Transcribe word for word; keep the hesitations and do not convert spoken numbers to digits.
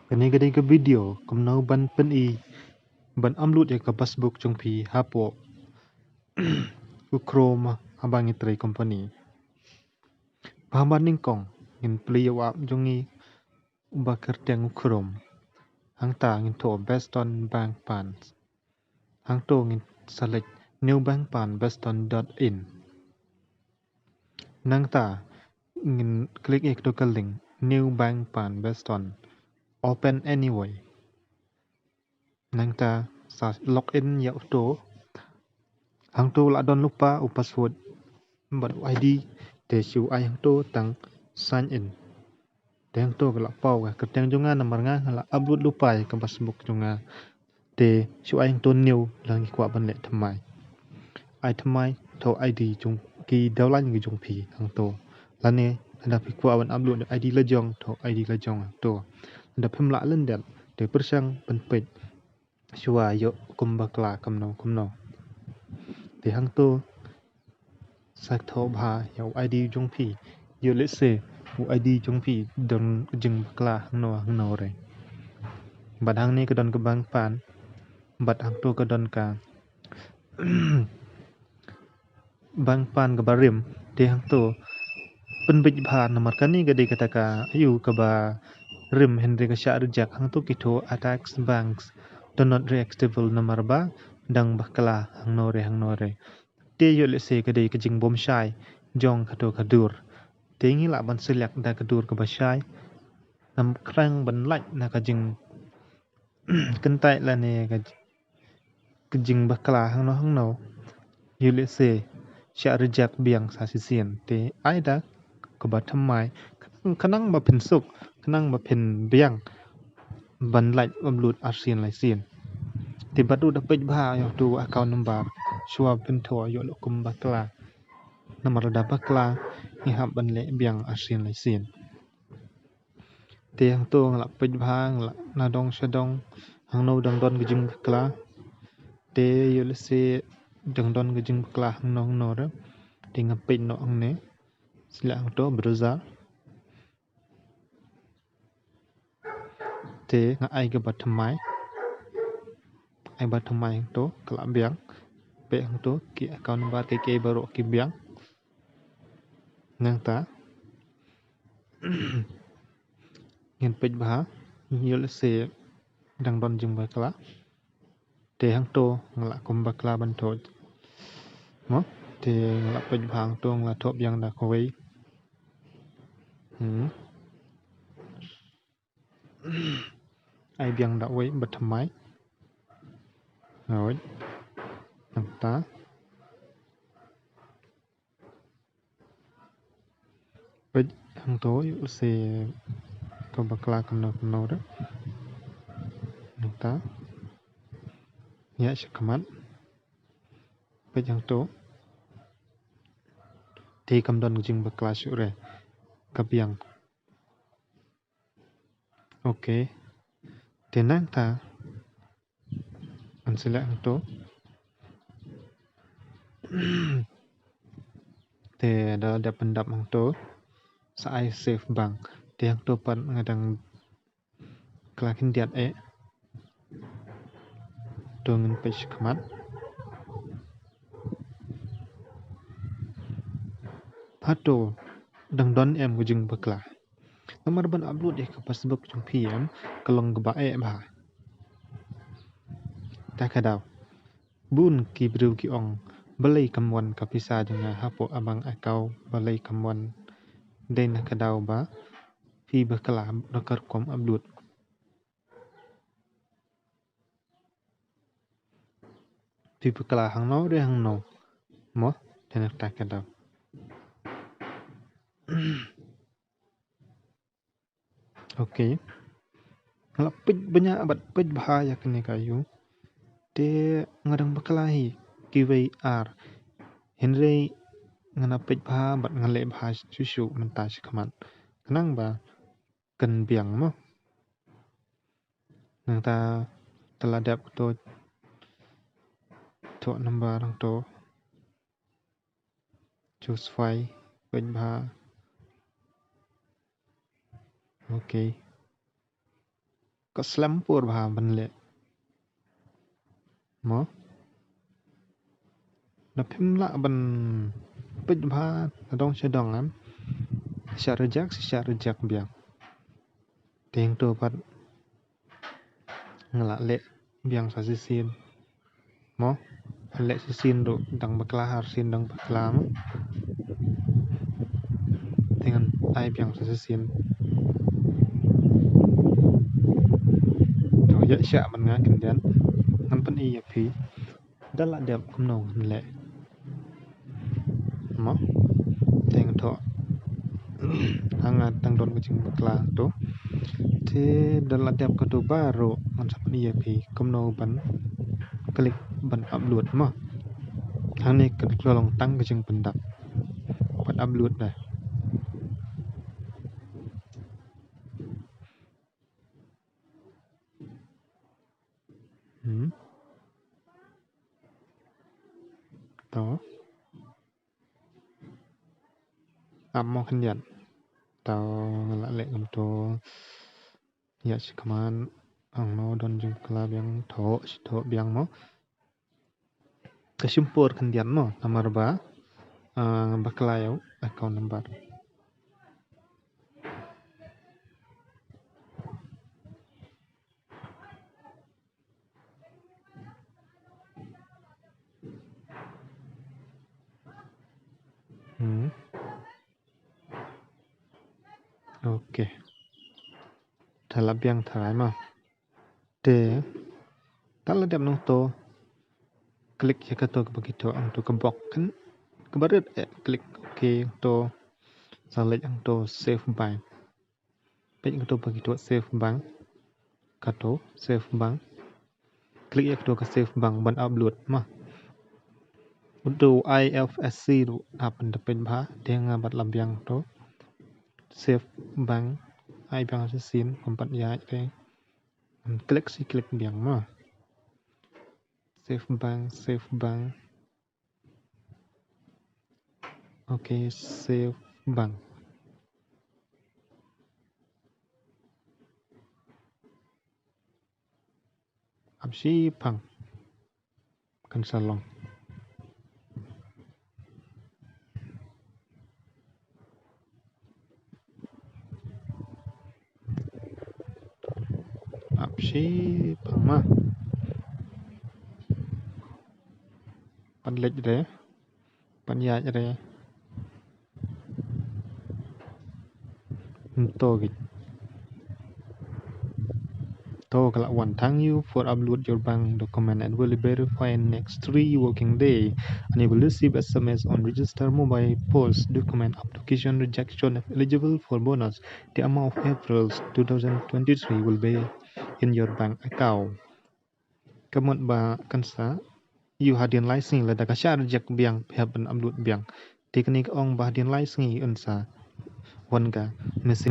Kane ka dei ka video kumno ban pyni ban upload ïa ka passbook jong phi hapoh u Chrome haba ngi trei company. Bad haba nyngkong ngin plie ïa u app jong ngi uba kyrteng u Chrome. Hangta ngin thoh Boston Bank Pass. Hangto ngin select New Bank Pass Boston dot in. Nangta ngin click ïa kato ka link New Bank Pass Boston. Open anyway. Nangta sa log in ïa uto. Hangto la don lypa u password bad u I D, te shu ai hangto tang sign in. Te hangto ka la paw ka kyrteng jong nga namar nga la upload lypa ïa ka passbook jong nga. Te shu ai hangto new lada ngi kwah ban leh thymmai. Ai thymmai, thoh I D jong ki dawlaiñ ki jong phi hangto. Lane lada phi kwah ban upload I D la jong, thoh I D la jong hangto. Lada phim lah lyndet te pyrshang ban peit shuwa ïoh kum bakla kumno kumno. Te hangto sa thoh bha ïa u I D jong phi. Ïoh lehse u I D jong phi don jingbakla hangno hangno re. Bad hangne ka don ka bank pass, bad hangto ka don ka bank pass kaba rim. Te hangto pynbeit bha namar kane ka dei kata ka aïu kaba rim, hynrei ka shah reject. Hangto ki thoh a tax banks do not reactivable namar ba dang bakla hangno re hangno re. Te ïoh lehse ka dei ka jingbymshai jong kato ka dur. Te ngi lah ban select da ka dur kaba shai. Namar khnang ban lait na ka jingkyntait lane ka, ka jingbakla hangno hangno. Ïoh lehse shah reject biang sa shisien. Te ai da kaba thymmai khnang, khnang ba phin suk, khnang ba phin biang ban lait upload arsien laisien. Te bad ruh da peit bha ïa uto u account number shuwa phin thoh ïoh leh kum bakla. Namar lada bakla ngi hap ban leh biang arsien laisien. Te hangto nga la peit bha, nga la nadong shadong hangno dang don ka jingbakla. Te ïoh lehse dang don ka jingbakla hangno hangno re. Te nga peit noh hangne. Select hangto browser. Te nga ai kaba thymmai. Ai ba thymmai hangto ka la biang. Peit hangto ki account number kiei kiei baroh ki biang. Nangta ngin peit bha, ïoh lehse dang don jingbakla. Te hangto nga lah kum bakla ban thoh. Mo, te nga la peit bha hangto nga la thoh biang da kawei. Hmm. Ai biang da uwei ba thymmai. Hooid. Nangta peit hangto ïoh lehse ka bakla kumno kumno re. Nangta ïa sha khmat. Peit hangto. Te kam don jingbakla shuh re. Ka biang. Ok. Te nangta ngan select hangto. Te da dep pyndap hangto sa ai save bang. Te hangto pat nga dang bakla khyndiat eh. To ngin peit sha khmat. Hato dang don em ka jingbakla? Namar ban upload ïa ka passbook jong phi em ka long kaba eh bha. Ta ka daw bun ki briew ki ong, balei kam wan ka pisa jong nga hapoh a bank account, balei kam wan? Dei na ka daw ba phi bakla da ka rukom upload. Phi bakla hangno re hangno? Mo, dei na kata ka daw. Ok. Nga la peit bniah bad peit bha ïa kane ka aïu. Te nga dang bakla hi kiwei ar. Hynrei nga la peit bha bad nga leh bha shuh shuh mynta sha khmat. Khnang ba kan biang mo. Nangta te la dep to thoh number hangto. Choose file, peit bha. Ok. ka slem por bha ban leh. Mo? Da phim lah ban peit bha na dong sha dong em. Shisha reject, shisha reject biang. Te hangto pat nga lah leh biang sa shisien. Mo? Leh shisien ruh dang bakla, ar sien dang bakla mo. Te ngan ai biang sa shisien. To ïa sha ban nga khyndiat ngan pyni ïa phi. Da lah dep kumno ngan leh. Mo? Te nga thoh ha nga tang don ka jingbakla to. Te da lah dep kato baroh ngan sa pyni ïa phi kumno ban click ban upload mo. Hangne ka long tang ka jingpyndap ban upload da. Hmm. To. Ap mo khyndiat. To nga lah leh kumto. Ïa shi khmat hangno don jingbakla biang, thoh shi thoh biang mo. Ka shim por khyndiat mo namar ba, ah, bakla ïa u account number. Hmm. Okay. Te lah biang tharai mo. Te te lah dep nangto. Click ïa kato kaba ki thoh hangto ka box kan. Kaba rit eh click okay to. Sa leit hangto save bank. Peit kato ba ki thoh save bank. Kato save bank. Click ïa kato ka save bank ban upload mo. Uto I F S C ruh hap ban da peit bha, te nga bat la biang to. Save bank, ai biang shisien, kum pat ïaid te. Click shi click biang mo. Save bank, save bank. Okay, save bank. Ap shi phang. Kan sa long. Ap shi phang mo. Pan leit re. Pan ïaid re. Nto git. To ka lah wan. Thank you for upload your bank document and will verify in next three working day. And you will receive S M S on register mobile post document application rejection. If eligible for bonus, the amount of April two thousand twenty-three will be in your bank account. Ka mut ba kan sa ïoh hadien lai sngi lada ka shah reject biang phi hap ban upload biang. Te kane ka ong ba hadien lai sngi yn sa wan ka message.